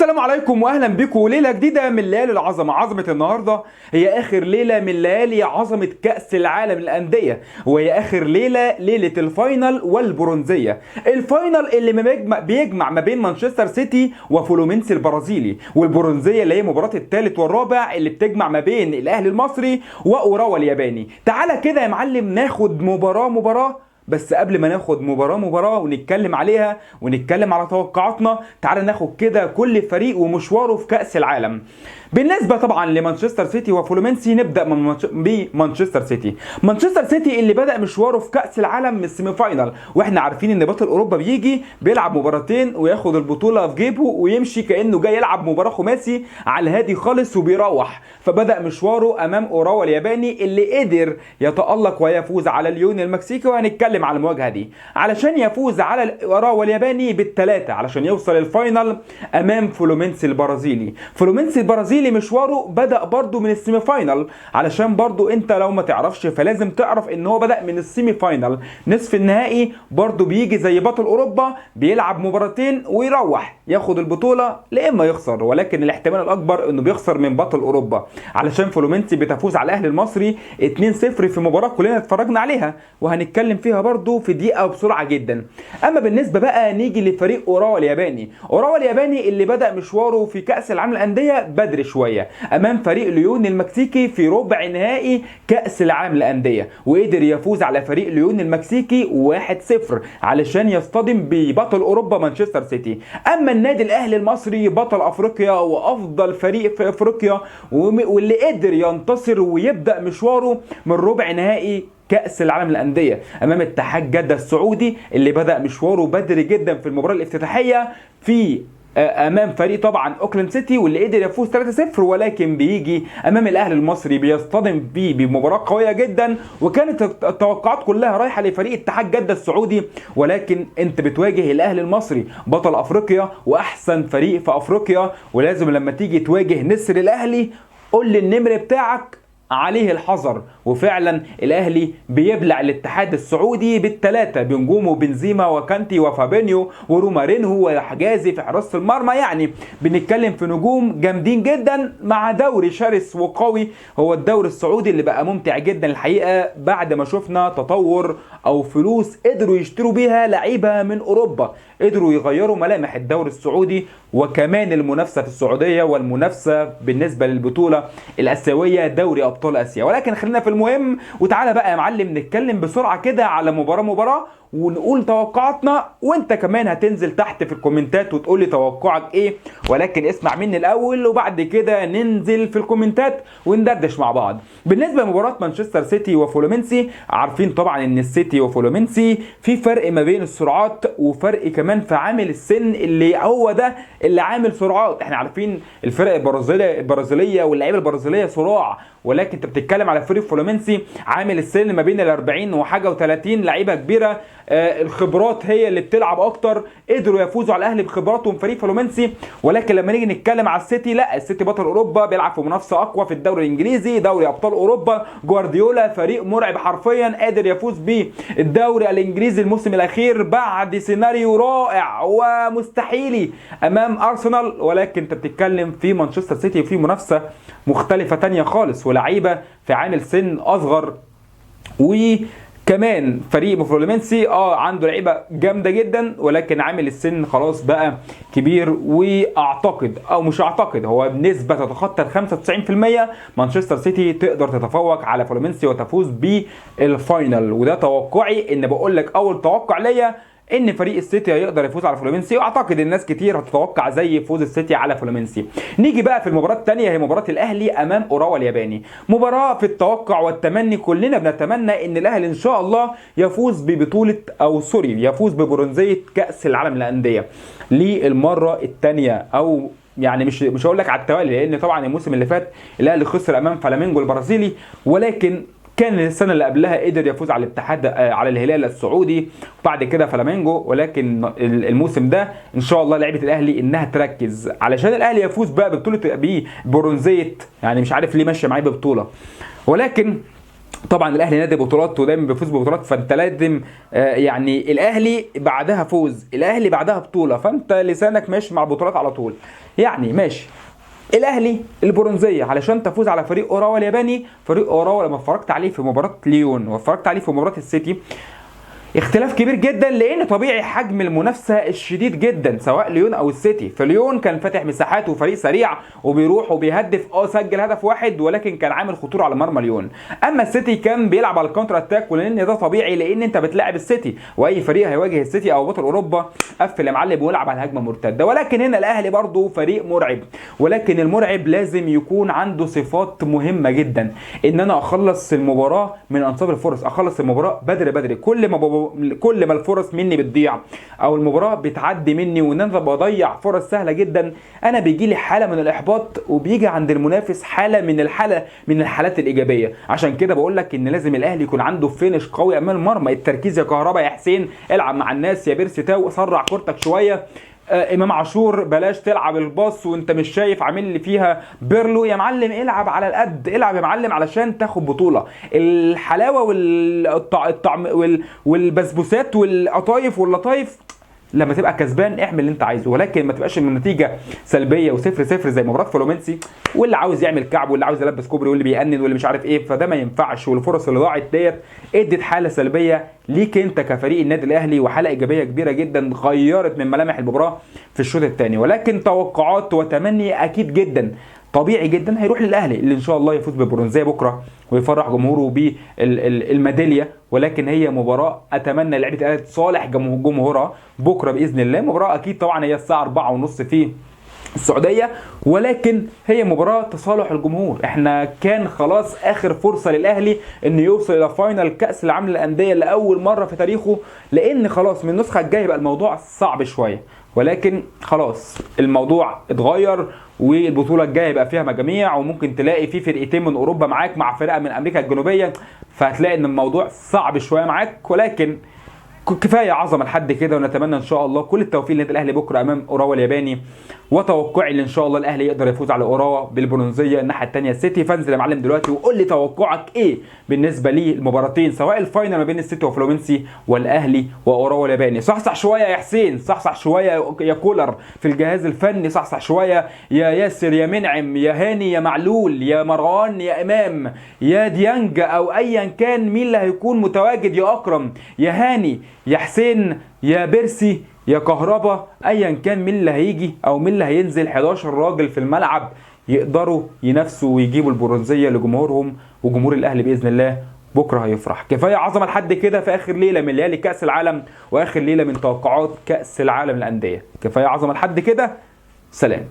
السلام عليكم واهلا بكم ليلة جديدة من ليالي العظمة. عظمه النهارده هي اخر ليلة من ليالي عظمه كاس العالم للاندية، وهي اخر ليلة، ليلة ال final والبرونزيه. ال final اللي بيجمع ما بين مانشستر سيتي وفلومينسي البرازيلي، والبرونزيه اللي هي مباراة الثالث والرابع اللي بتجمع ما بين الاهلي المصري واوراوا الياباني. تعالى كده يا معلم ناخد مباراة مباراة، بس قبل ما ناخد مباراة مباراة ونتكلم عليها ونتكلم على توقعاتنا، تعال ناخد كده كل فريق ومشواره في كأس العالم. بالنسبة طبعا لمانشستر سيتي وفلومينسي، نبدأ بمانشستر سيتي. مانشستر سيتي اللي بدأ مشواره في كأس العالم من ال semi final، واحنا عارفين ان بطل اوروبا بيجي بيلعب مباراتين وياخد البطولة في جيبه ويمشي كأنه جاي يلعب مباراة خماسي على الهادي خالص وبيروح. فبدأ مشواره امام اوراوا الياباني اللي قدر يتألق ويفوز على ليون المكسيكي، وهنتكلم على المواجهة دي علشان يفوز على اوراوا الياباني بالثلاثة علشان يوصل ال final امام فلومينسي البرازيلي. فلومينسي البرازيلي مشواره بدأ برضو من ال semi final، علشان برضو انت لو ما تعرفش فلازم تعرف ان هو بدأ من ال semi final، نصف النهائي. برضو بيجي زي بطل اوروبا بيلعب مباراتين ويروح ياخد البطولة لا اما يخسر، ولكن الاحتمال الاكبر انه بيخسر من بطل اوروبا، علشان فلومينسي بتفوز على الاهلي المصري 2-0 في مباراة كلنا اتفرجنا عليها وهنتكلم فيها برضو في دقيقة وبسرعة جدا. اما بالنسبة بقى نيجي لفريق اوراوا الياباني. اوراوا الياباني اللي بدأ مشواره في كأس العالم للأندية بدري شوية امام فريق ليون المكسيكي في ربع نهائي كأس العالم للأندية، وقدر يفوز على فريق ليون المكسيكي 1-0 علشان يصطدم ببطل اوروبا مانشستر سيتي. اما النادي الاهلي المصري بطل افريقيا وافضل فريق في افريقيا، واللي قدر ينتصر ويبدأ مشواره من ربع نهائي كأس العالم للأندية أمام اتحاد جدة السعودي اللي بدأ مشواره بدري جدا في المباراة الافتتاحية في امام فريق طبعا اوكلاند سيتي، واللي قدر يفوز 3-0، ولكن بيجي امام الاهلي المصري بيصطدم بيه بمباراة قوية جدا، وكانت التوقعات كلها رايحة لفريق اتحاد جده السعودي، ولكن انت بتواجه الاهلي المصري بطل افريقيا واحسن فريق في افريقيا، ولازم لما تيجي تواجه نسر الاهلي قول للنمر بتاعك عليه الحذر. وفعلا الاهلي بيبلع الاتحاد السعودي بالثلاثة بنجومه بنزيما وكانتي وفابينيو ورومارينهو وحجازي في حراسة المرمى، يعني بنتكلم في نجوم جامدين جدا مع دوري شرس وقوي هو الدوري السعودي اللي بقى ممتع جدا الحقيقة بعد ما شفنا تطور او فلوس قدروا يشتروا بيها لعيبة من اوروبا، قدروا يغيروا ملامح الدوري السعودي وكمان المنافسة في السعودية والمنافسه بالنسبة للبطولة الاسيوية دوري ابطال اسيا. ولكن خلينا في المهم، وتعالى بقى يا معلم نتكلم بسرعة كده على مباراة مباراة ونقول توقعاتنا، وانت كمان هتنزل تحت في الكومنتات وتقول لي توقعك ايه، ولكن اسمع مني الاول وبعد كده ننزل في الكومنتات وندردش مع بعض. بالنسبة لمباراة مانشستر سيتي وفلومينسي، عارفين طبعا ان السيتي وفلومينسي في فرق ما بين السرعات وفرق كمان في عامل السن اللي هو ده اللي عامل سرعات. احنا عارفين الفرق البرازيليه واللعيبة البرازيليه صراع، ولكن انت بتتكلم على فريق فلومينسي عامل السن ما بين ال 40 وحاجه و30، لعيبة كبيرة، الخبرات هي اللي بتلعب اكتر، قدروا يفوزوا على الاهلي بخبراتهم فريق فلومينسي. ولكن لما نيجي نتكلم على السيتي، لا، السيتي بطل اوروبا بيلعب في منافسه اقوى في الدوري الانجليزي، دوري ابطال اوروبا، جوارديولا فريق مرعب حرفيا قادر يفوز بالدوري الانجليزي الموسم الاخير بعد سيناريو رائع ومستحيلي امام ارسنال. ولكن انت بتتكلم في مانشستر سيتي وفي منافسه مختلفة تانية خالص ولعيبة في عامل سن اصغر، وكمان فريق فلومينسي عنده لعيبة جامدة جدا، ولكن عامل السن خلاص بقى كبير، واعتقد او مش اعتقد هو بنسبة تتخطى ال 95% مانشستر سيتي تقدر تتفوق على فلومينسي وتفوز بال final. وده توقعي، ان بقول لك اول توقع ليا ان فريق السيتي هيقدر يفوز على فلومينسي، واعتقد الناس كتير هتتوقع زي فوز السيتي على فلومينسي. نيجي بقى في المباراة الثانية، هي مباراة الاهلي امام اوراوا الياباني. مباراة في التوقع والتمني، كلنا بنتمنى ان الاهلي ان شاء الله يفوز ببطولة او sorry يفوز ببرونزيه كاس العالم للاندية للمرة الثانية، او يعني مش هقول لك على التوالي، لان طبعا الموسم اللي فات الاهلي خسر امام فلامينجو البرازيلي، ولكن كان السنة اللي قبلها قدر يفوز على الاتحاد على الهلال السعودي وبعد كده فلامينجو. ولكن الموسم ده ان شاء الله لعيبة الاهلي انها تركز علشان الاهلي يفوز بقى ببطولة ببرونزيه، يعني مش عارف ليه ماشية معايا ببطولة، ولكن طبعا الاهلي نادي بطولات ودايما بيفوز ببطولات، فانت لازم يعني الاهلي بعدها فوز، الاهلي بعدها بطوله، فانت لسانك ماشي مع البطولات على طول. يعني ماشي الاهلي البرونزيه علشان تفوز على فريق اوراوا الياباني. فريق اوراوا لما اتفرجت عليه في مباراة ليون واتفرجت عليه في مباراة السيتي اختلاف كبير جدا، لان طبيعي حجم المنافسة الشديد جدا سواء ليون او السيتي. فليون كان فاتح مساحات وفريق سريع وبيروح وبيهدف، سجل هدف واحد ولكن كان عامل خطورة على مرمى ليون. اما السيتي كان بيلعب على ال counter attack، ولان ده طبيعي لان انت بتلاعب السيتي، واي فريق هيواجه السيتي او بطل اوروبا قفل يا معلم ويلعب على الهجمة مرتدة. ولكن هنا الاهلي برضه فريق مرعب، ولكن المرعب لازم يكون عنده صفات مهمة جدا، ان انا اخلص المباراة من انصاف الفرص، اخلص المباراة بدري بدري. كل ما الفرص مني بتضيع او المباراة بتعدي مني وان انا بضيع فرص سهلة جدا، انا بيجي لي حاله من الاحباط، وبيجي عند المنافس حاله من الحالات الايجابية. عشان كده بقول لك ان لازم الاهلي يكون عنده finish قوي امام المرمى، التركيز يا كهربا يا حسين، العب مع الناس يا بيرسي تاو، سرع كورتك شوية، امام عاشور بلاش تلعب الباص وانت مش شايف عامل اللي فيها بيرلو يا معلم، العب على القد، العب يا معلم علشان تاخد بطوله. الحلاوة والطعم والبسبوسات والقطايف واللطايف لما تبقى كسبان اعمل اللي انت عايزه، ولكن ما تبقاش النتيجة سلبية و0-0 زي مباراة فلومنسي، واللي عاوز يعمل كعب واللي عاوز يلبس كوبري واللي بيأنن واللي مش عارف ايه، فده ما ينفعش. والفرص اللي ضاعت ديت ادت حاله سلبية ليك انت كفريق النادي الاهلي، وحاله ايجابية كبيرة جدا غيرت من ملامح المباراة في الشوط الثاني. ولكن توقعات وتمني اكيد جدا طبيعي جدا هيروح للاهلي اللي ان شاء الله يفوز بالبرونزيه بكره ويفرح جمهوره بالميداليه. ولكن هي مباراة اتمنى لعيبة الاهلي تصالح جمهورها بكره باذن الله. مباراة اكيد طبعا هي الساعة 4:30 في السعودية، ولكن هي مباراة تصالح الجمهور. احنا كان خلاص اخر فرصة للاهلي انه يوصل الى final كاس العالم للاندية لاول مرة في تاريخه، لان خلاص من النسخة الجاية بقى الموضوع صعب شوية، ولكن خلاص الموضوع اتغير، والبطوله الجاية يبقى فيها مجاميع، وممكن تلاقي في فرقتين من اوروبا معاك مع فرقه من امريكا الجنوبية، فهتلاقي ان الموضوع صعب شوية معاك. ولكن كفاية عظمه لحد كده، ونتمنى ان شاء الله كل التوفيق للنادي الاهلي بكره امام اوراوا الياباني، وتوقعي ان شاء الله الاهلي يقدر يفوز على اوراوا بالبرونزيه. الناحية الثانية السيتي. فانزل يا معلم دلوقتي وقول لي توقعك ايه بالنسبة للمباراتين، سواء ال final ما بين السيتي وفلومنسي والاهلي واوراوا الياباني. صحصح شوية يا حسين، صحصح شوية يا كولر في الجهاز الفني، صحصح شوية يا ياسر يا منعم يا هاني يا معلول يا مروان يا امام يا ديانج او ايا كان مين اللي هيكون متواجد، يا اكرم يا هاني يا حسين يا بيرسي يا كهربا، ايا كان مين اللي هيجي او مين اللي هينزل. 11 راجل في الملعب يقدروا ينافسوا ويجيبوا البرونزيه لجمهورهم، وجمهور الاهلي باذن الله بكره هيفرح. كفاية عظمه لحد كده في اخر ليلة من ليالي كاس العالم واخر ليلة من توقعات كاس العالم للاندية. كفاية عظمه لحد كده، سلام.